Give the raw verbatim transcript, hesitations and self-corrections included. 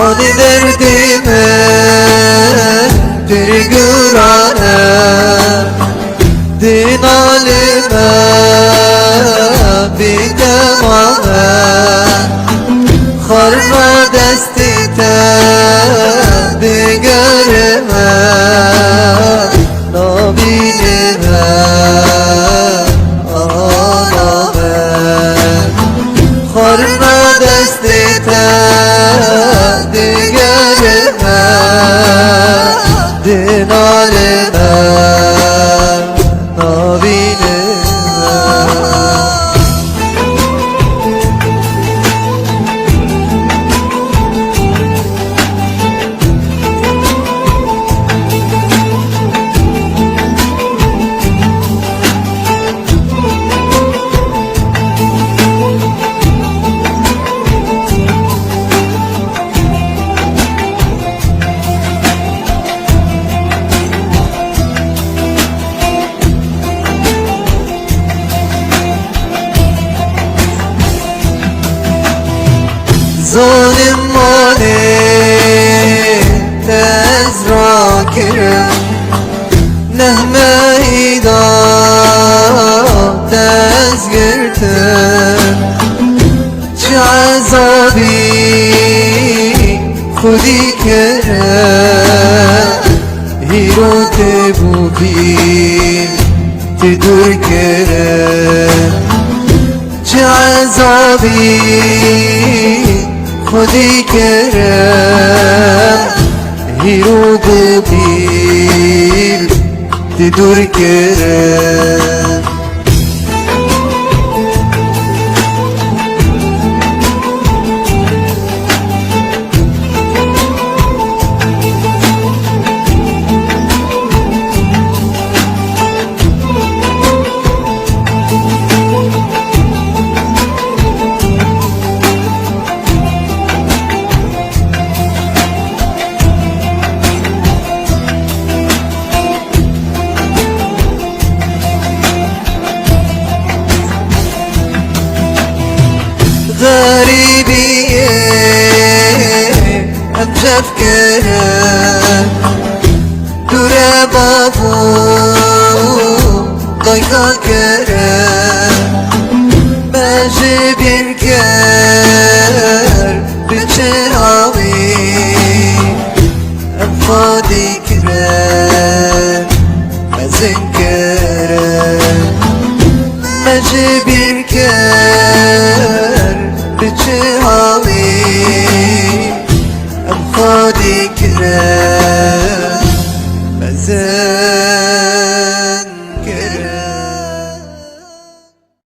Anî derdê min pir giran e, dê nalê me bêtemam e. Xwarina destê te bêgerm e, nabîne me, ana me. Xwarina destê te digerime, dinalime, nabînime. Zalim malê te ez rakirim, nehmeyî da te ez girtim. Çi ezabî xwedî kire, hîro tê bû bîr, tê dûr kire. Çi ezabî xwedî kire, hîro bû bîr, tê dûr kire. Xerîbiyê em çev kirin, dûre bav û dayka kirin. Me ji bîr kir, bi çi awî em xwedî kirin, mezin kirin. Me ji bîr kir, bi çi awî em xwedî kirin.